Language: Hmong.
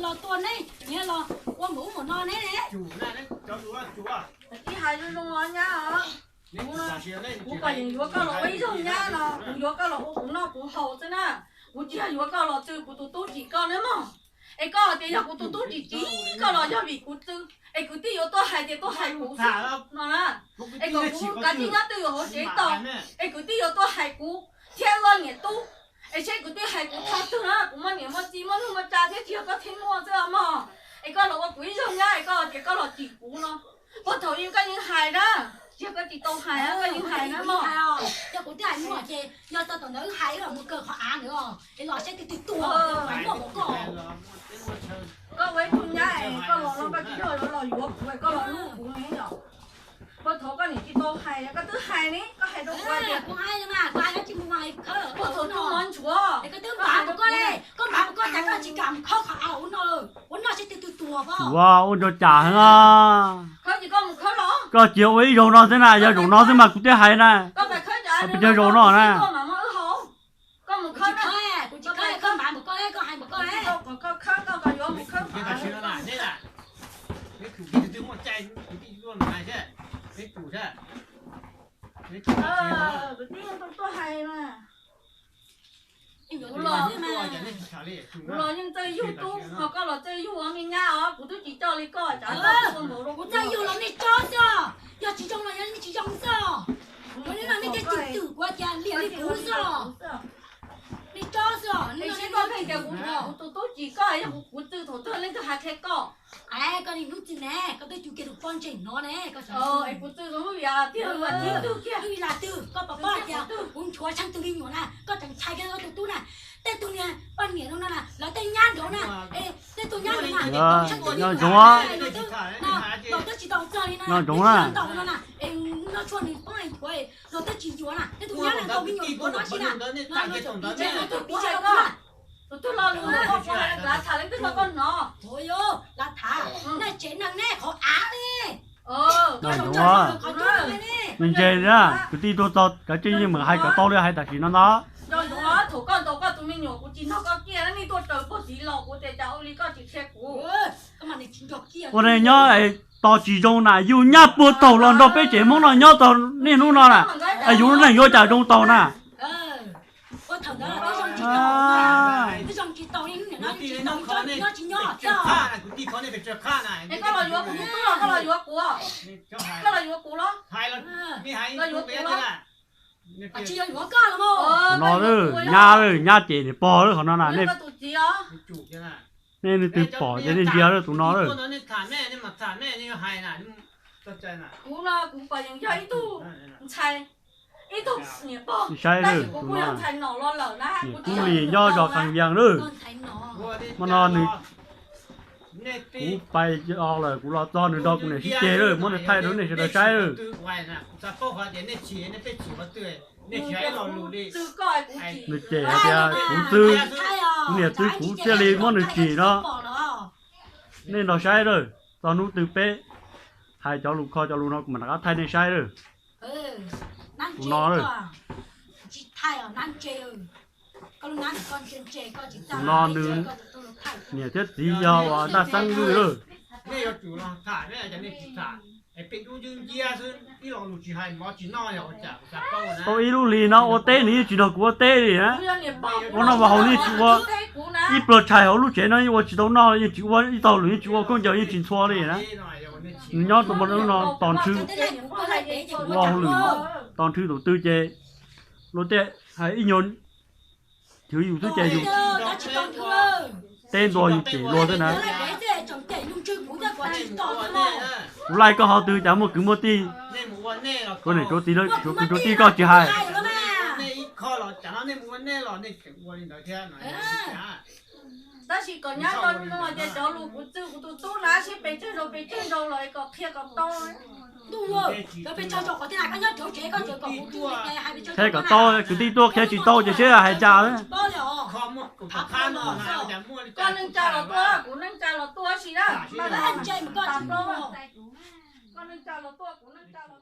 Los tua neb, neb los ua mus ub mus no neb. Tib hais zoo zoo os nyab os. Kuv, kuv kom yeej yuav koj los ua ib zaug nyab no, kuv yuav koj los ua kuv noj kuv haus xwb na. Kuv tsis yog yuav koj los txw kuv tus tub tsim koj nawb mog. Es koj hais tias yog kuv tus tub tsis tsim koj los yog vim kuv txw, es kwv tij yuav tuaj hais tias tuaj hais kuv xwb no na. Es kom kuv kav tsij nyob twj ywm hauv tsev tos, es kwv tij yuav tuaj hais kuv thiab wb niam tub. Es seb kwv tij hais kuv txog twg na, kuv muaj niam muaj txiv muaj nus muaj tsa thiab tsis yog koj thiaj muaj xwb os mog. Es koj los ua kuv ib zaug nyab es koj tias koj los tsim kuv no, puag thaum ub koj yeej hais na, tsis yog koj tsis tau hais, koj yeej hais na mog. Yog kuv twb hais muaj ces yog tau tom ntawd wb hais wb los mus kaw qhov av ntawd os, es los saib twg twg tua, muaj npaum koj. Koj ua ib tug nyab es koj los no koj tsis yog yuav los yuav kuv, koj los hlub kuv ne yom. Puag thaum koj niam tsis tau hais, koj twb hais ne, koj hais rau kuv tias kuv hais mas kuv hais tsis mus mas, puag thaum tus mov nchuav, koj twb npav mus koj le, koj npav mus koj cas koj tsis kam mus khawb qhov av ua no, ua no saib twg twg tua. Ua ua nrog cas heev os. Koj cia ua ib zaug no xwb na, yog zaum no xwb mas kuv thiaj hais na. Pes tsawg zaum no na. Kuv tsis khawb, kuv tsis khawb, koj npav mus koj le, koj hais mus koj le. Kuv los yeej txawj yug tub, ho koj los txawj yug ua me nyab os, kuv twb tsis coj li koj, kuv txawj yug los nej tsob xwb, yog tsis zoo los yog nej tsis zoo xwb. Kuv li no nej thiaj cim twm kuv tias liam li kuv xwb. Nej tsob xwb, nej seb koj pheej tias kuv, kuv tus tub tsim koj, yog kuv, kuv txw thaum twg leej twg hais qhia koj? Koj niag hnub txwg ne, koj twb cus kiag tus pob ntseg no ne, koj es kuv txw zoo lub vim tiag, lub vim lam twg, koj pom pob hais tias kuv nchuav tsheej tus me nyuam na, koj tseem ntshai kiag koj tus tub na. Tej tug niag poj niam no na, lawv tej nyab nraud na, tej tug nyab nraud na, nyob zoo, los twb tsis tau txog li na, nyob zoo na, no tshuav nws poob nchuav, los twb tsis yuav na, tej tug nyab na ntaus me nyuam nchuav no tsis na, no tus tub tsis tau txog na. Tus twg lo lus no koj puas hais, lav tham leej twg rau koj hnov? Lav tham, nej tsev neeg nej qhov av li. Nws ntse na, kwv tij tuaj txog kav tsij yeej meem hais kom tau li hais tam sim no ntag. Nco ntsoov, thaum koj ntaus koj tus me nyuam kuv tsis nrog koj kiag, nej tuaj raws puag tid los kuv tias cas ua li koj tsis qhia kuv. Ua neej nyob es tos tsis zoo na, yus nyab puag thaum los nrog peb tsev Hmoob no nyob txog niaj hnub no na, es yus lub neej yuav cas zoo tau na. Es koj los yuav kuv tus tub los koj los yuav kuv? Koj los yuav kuv los? Los yuav kuv los? Tsis yog yuav koj los mas. Qhov no nyab, nyab cem niam pog lawm qhov no na. Nej, nej leej twg pom ces nej ntsia lawm tus no lawm. Kuv no kuv pom yeej yog ib tug ntxhais, ib tug niam pog, tab sis kuv kuj yog ntxhais nom los lawm na, kuv tsis yog li nyob zos Khas Vias lawm. Hmo no nws, kuv pais o lawm, kuv los txog nws nrog kuv niam sib ceg lawm, muab nws thaij rau nej sawv daws saib lawm. Nws cem hais tias kuv txw, kuv niam txw kuv thiaj li muab nws tsim no. Nej nrog saib lawm, txog hnub twg peb hais cov lus kho cov lus no kuv mam rov qab thaij nej saib lawm. Tus no lawm. Tus no nws niam thiab txiv yog uas Daj Xeeb Lwj lawm. Tau ib lub hlis no ua teb nws yeej tsis nrog kuv ua teb li na. Ua noj ua haus yeej tsis ua, ib pluag tshais hauv lub tsev no yeej ua tsis tau noj, yeej tsis ua ib tog lwm, yeej tsis ua khaub ncaws, yeej tsis ntxhua li na. Nws nyob tus no tos nthwv, ua hauj lwm tos nthwv tus twg ces luag tej hais ib nyuag chwv yus xwb ces yus teb ntua yus cem luag xwb na. Kuv laij koj qhov twg cas muaj kwv muaj tij, tsuav niam tsuav txiv, tsuav kwv tsuav tij koj tsis hais. Tab sis kom nyab tau no ces cov lus kuv txw kuv tus tub na seb pes tsawg zaus pes tsawg zaus los kom qhia kom tau. Qhia kom tau, kwv tij tuaj qhia tsis tau ces seb hais cas. Koj neej tsa los tuaj, kuv neej tsa los tuaj si na. Koj neej tsa los tuaj, kuv neej tsa los